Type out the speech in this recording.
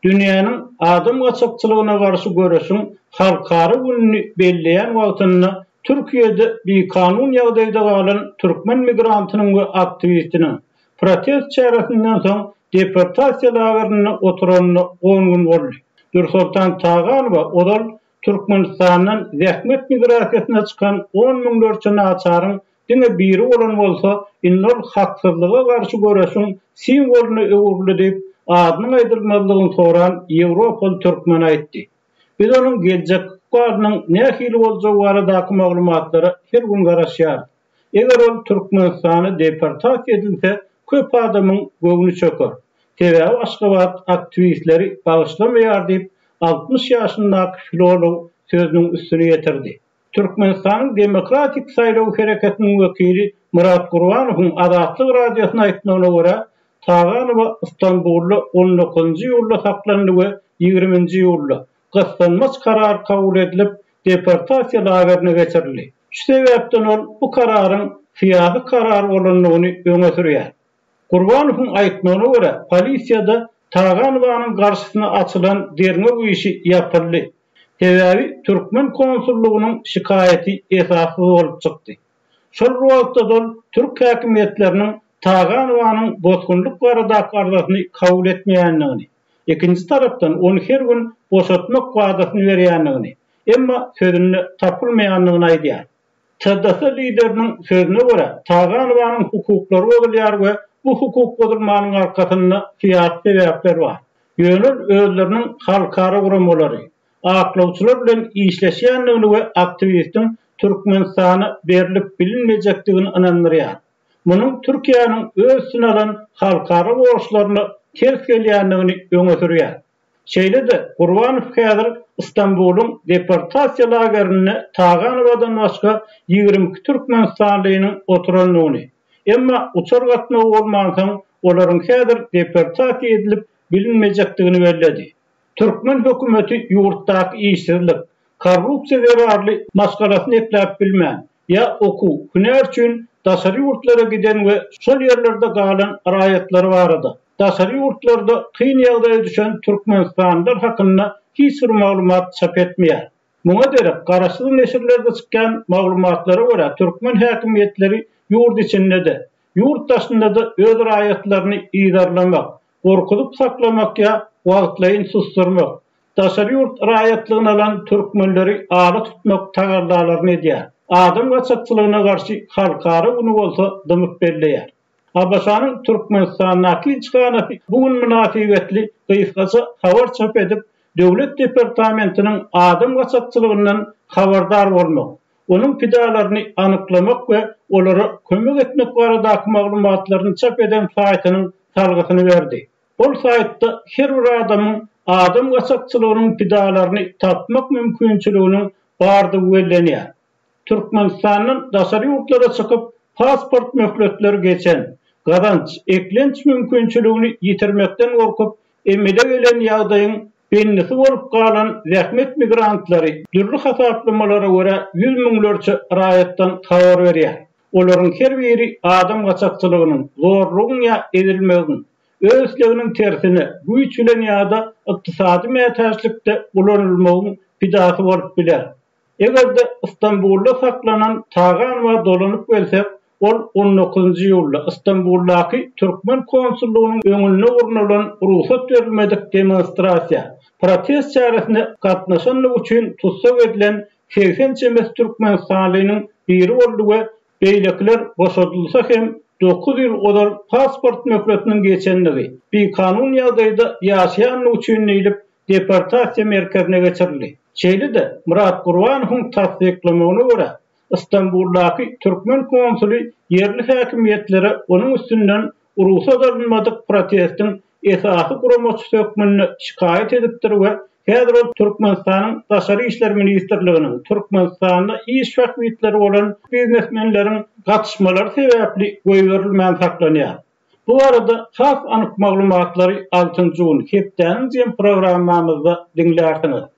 Dünýäniň adam gaçakçylygyna garşy göreşiň halkara gününi belleýän wagtynda Türkiýede bikanun ýagdaýda galan türkmen migrantynyň we aktiwistiniň protest çäresinden soň deportasiýa lagerinde oturanyna on gün boldy. Dürsoltan Taganowa ozal Türkmenistandan zähmet migrasiýasyna çykan on müňlerçe naçaryň diňe biri bolan bolsa, indi ol haksyzlyga garşy göreşiň simwolyna öwrüldi diýip, adynyň aýdylmazlygyny soran ýewropaly türkmen aýtdy. Biz onuň geljekki ykbalynyň nähili boljagy baradaky maglumatlara her gün garaşýarys. Eger ol Türkmenistana deportasiýa edilse, köp adamyň göwni çöker. Sebäbi Aşgabat aktiwistleri bagyşlamaýar diýip, 60 ýaşyndaky filolog sözüniň üstüni ýetirdi. Türkmenistanyň Demokratik saýlaw hereketiniň wekili Myrat Gurbanowyň Azatlyk Radiosyna aýtmagyna görä, Taganowa Stambulda on dokuzynjy iýulda saklandy we ýigriminji iýulda, gyssanmaç karar kabul edilip, deportasiýa lagerine geçirildi. Şu sebäpden ol bu kararyň syýasy karar bolandygyny öňe sürýär. Gurbanowyň aýtmagyna görä, polisiýada Taganowanyň garşysyna açylan derňew işi ýapyldy. Sebäbi türkmen konsullygynyň şikaýaty esassyz bolup çykdy. Şol bir wagtda-da ol türk häkimiýetleriniň Taganowanyň bosgunlyk baradaky arzasyny kabul etmeýändigini, ikinji tarapdan ony her gün boşatmak wadasyny berýändigini, emma sözünde tapylmaýandygyny aýdýar. TDS lideriniň sözüne görä, Taganowanyň hukuklary bozulýar we bu hukuk bozulmanyň arkasynda syýasy sebäpler bar. Ýöne ol özleriniň halkara guramalary, aklawçylar bilen işleşýändigini we aktiwistiň Türkmenistana berlip bilinmejekdigini ynandyrýar. Munuň Türkiýäniň öz üstüne alan halkara borçlaryna ters gelýändigini öňe sürýär. Şeýle-de, Gurbanow häzir Stambulyň deportasiýa lagerinde Taganowadan başga 22 türkmenistanlynyň oturandygyny, emma uçar gatnawy bolmansoň, olaryň häzir deportasiýa edilip bilinmejekdigini belledi. Türkmen hökümeti ýurtdaky işsizlik, korrupsiýa zerarly maşgalasyny ekläp bilmän, ýa okuw, hünär üçin daşary ýurtlara giden we şol ýerlerde galan raýatlary barada, daşary ýurtlarda kyn ýagdaýa düşen türkmenistanlylar hakynda hiç bir maglumat çap etmeýär. Muňa derek, garaşsyz neşirlerde çykýan maglumatlara görä, türkmen häkimiýetleri ýurt içinde-de, ýurt daşynda-da öz raýatlaryny yzarlamak, gorkuzyp saklamak ýa wagtlaýyn susdurmak, daşary ýurt raýatlygyny alan türkmenleri ala tutmak tagallalaryny edýär. Adam gaçakçylygyna garşy halkara güni bolsa dymyp belleýär. ABŞ-nyň Türkmenistandaky ilçihanasy bu gün mynasybetli gysgaça habar çap edip, Döwlet departamentiniň adam gaçakçylygyndan habardar bolmak, onuň pidalaryny anyklamak we olara kömek etmek baradaky maglumatlaryny çap eden saýtynyň salgysyny berdi. Ol saýtda her bir adamyň adam gaçakçylygynyň pidalaryny tapmak mümkinçiliginiň bardygy bellenýär. Türkmenistandan daşary ýurtlara çykyp, pasport möhletleri geçen, gazanç, eklenç mümkinçiligini ýitirmekden gorkup, emele gelen ýagdaýyň bendisi bolup galan zähmet migrantlary dürli hasaplamalara görä ýüz müňlerçe raýatdan habar berýär. Olaryň her biri adam gaçakçylygynyň, zorlugyň ýa ezilmegiň, öz isleginiň tersine, güýç bilen ýa-da ykdysady mätäçlikde ulanylmagyň pidasy bolup biler. Eger-de Stambulda saklanan Taganowa dolanyp gelsek, ol on dokuzynjy iýulda Stambuldaky türkmen konsullygynyň öňünde gurnalan rugsat berilmedik demonstrasiýa, protest çäresine gatnaşanlygy üçin tussag edilen 80 çemesi türkmenistanlynyň biri boldy we beýlekiler boşadylsa hem dokuz ýyl ozal pasport möhletiniň geçendigi, bikanun ýagdaýda ýaşaýanlygy üçin diýlip, deportasiýa merkezine geçirildi. Şeýle-de, Myrat Gurbanowyň tassyklamagyna görä, Stambuldaky türkmen konsuly ýerli häkimiýetlere onuň üstünden rugsat alynmadyk protestiň esasy guramaçysy hökmünde şikaýat edipdir we häzir ol Türkmenistanyň Daşary işler ministrliginiň Türkmenistanda iş bähbitleri bolan biznesmenleriň gatyşmalary sebäpli goýberilmän saklanýar. Bu barada has anyk maglumatlary altynjy gün, hepdäniň diýen programmamyzda diňlärsiňiz.